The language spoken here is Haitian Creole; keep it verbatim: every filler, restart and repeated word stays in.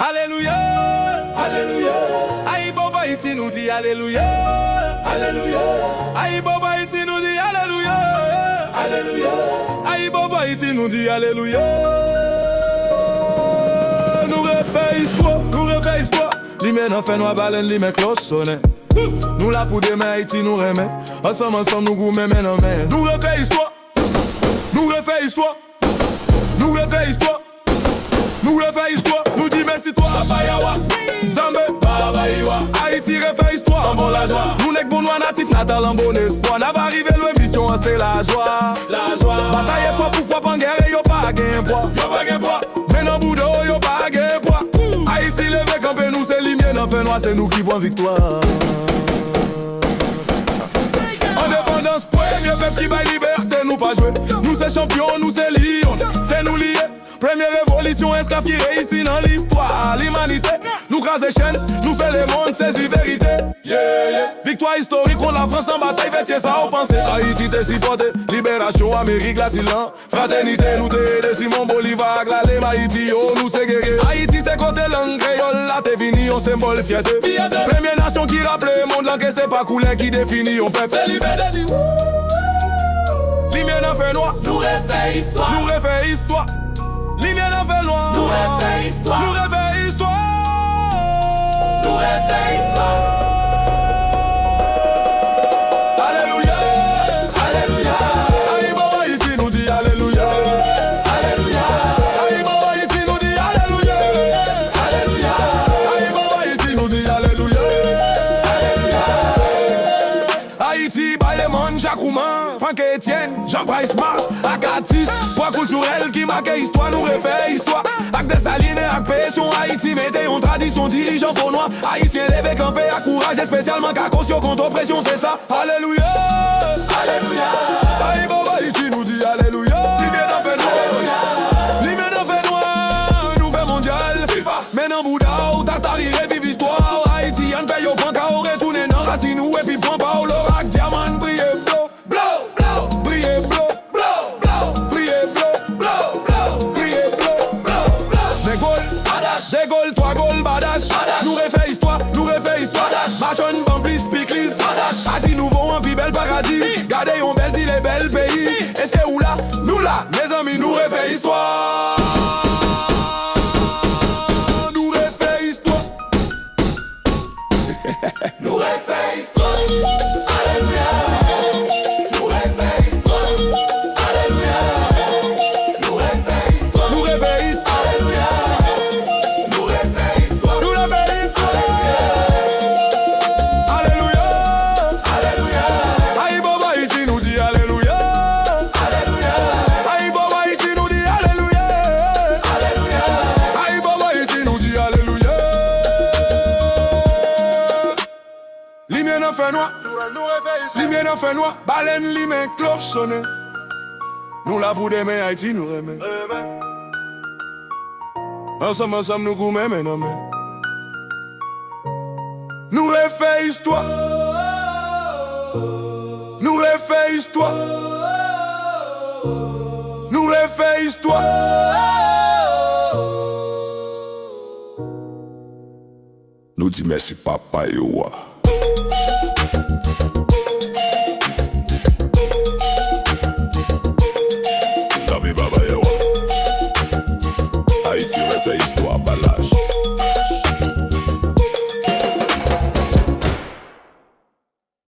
Alelouya, alelouya. Ayibobo Ayiti, nou di alelouya, alelouya. Ayibobo Ayiti, nou di alelouya, alelouya. Ayibobo Ayiti, nou di alelouya. Nou refè istwa, nou refè istwa. Limyè nan fènwa, balèn limen, klòch sonnen. Nou la pou demen, Ayiti nou renmen. Ansanm, ansanm, nou goumen, men nan men. Nou refè istwa. Nou refè istwa. Nou refè istwa. Nou refè istwa. Nou di mèsi twa. Papa Yawa, Nzambe, Baba Iwa. Ayiti refè istwa an bon lajwa. Nou nèg bon nwa natif natal an bon espwa. N ava rive lwen, misyon an se lajwa. Lajwa. Bataye fwa pou fwa, pa gen rè, yo pa gen pwa. Yo pa gen pwa. Men nan bouda w, yo pa gen pwa. Ayiti leve kanpe, nou se limyè nan fènwa, se nou ki pran viktwa. Endepandans, premye pèp ki bay libète, nou pa jwe. Nou se chanpyon, nou se lyon, se nou li ye. Premye revolisyon esklav ki reyisi nan listwa limanite. Nou kraze chèn, nou fè lemonn sezi verite. Yeah, yeah. Viktwa istorik kont Lafrans nan batay Vètyè, sa w panse? Ayiti te sipòte liberasyon Amerik Latin lan. Fratènite, nou te ede Simon Boliva ak lalem Ayiti yo, nou se gerye. Ayiti se kote lang kreyòl la te vini yon senbòl fyète. Fyète. Premye nasyon ki raple mond lan ke se pa koulè ki defini yon pèp. Se limyè de li. Limyè nan fènwa. Nou refè istwa. Nou refè istwa. Limyè nan fènwa. Nou refè istwa. Nou refè istwa. Nou refè istwa. Alelouya, alelouya. Ayibobo Ayiti, nou di alelouya, alelouya. Ayibobo Ayiti, nou di alelouya, alelouya. Ayibobo Ayiti, nou di alelouya, alelouya. Ayiti bay lemonn Jacques Rouman, Franck Etienne, Jean Price Mars ak atis. Pwa kiltirèl ki make istwa, nou refè istwa. Ak Desalin ak Pétion, Ayiti mete yon tradisyon dirijan po nwa. Ayisyen leve kanpe ak kouraj, espesyalman Kakos yo kont opresyon, se sa. Alelouya! Alelouya! Ayibobo Ayiti, nou di alelouya! Limyè nan fènwa! Limyè nan fènwa! Nouvèl mondyal! FIFA! Men nan bouda w, Tatari reviv istwa w. Ayiti, ann fè yo panka w, retounen nan rasin ou epi pran pa w. Lò ak dyaman, priye blo, blo, blo, priye blo, blo, blo, priye blo, blo, blo, priye blo, blo, blo. Degol, Badass, Degol, twa gol, Badass, Badass. Nou refè istwa, nou refè istwa, Badass. Machann ban plis pikliz, Badass. Ati nouvo an pi bèl paradi. Gade yon bèl zile, bèl peyi. Èske ou la? Nou la, mezanmi, nou refè istwa. Nou refè istwa. Nou refè istwa. Alelouya. Nou refè istwa. Alelouya. Nou refè istwa. Nou refè istwa. Alelouya. Nou refè istwa. Nou refè istwa. Alelouya. Alelouya. Alelouya. Ayibobo Ayiti, nou di alelouya. Alelouya. Ayibobo Ayiti, nou di alelouya. Alelouya. Ayibobo Ayiti, nou di alelouya. Limyè nan fènwa. Limyè nan fènwa. Balèn limen, klòch sonnen. Nou la pou demen, Ayiti nou renmen. Ansanm, ansanm, nou goumen men nan men. Nou refè istwa. Nou refè istwa. Nou refè istwa. Nou di mèsi Papa Yawa.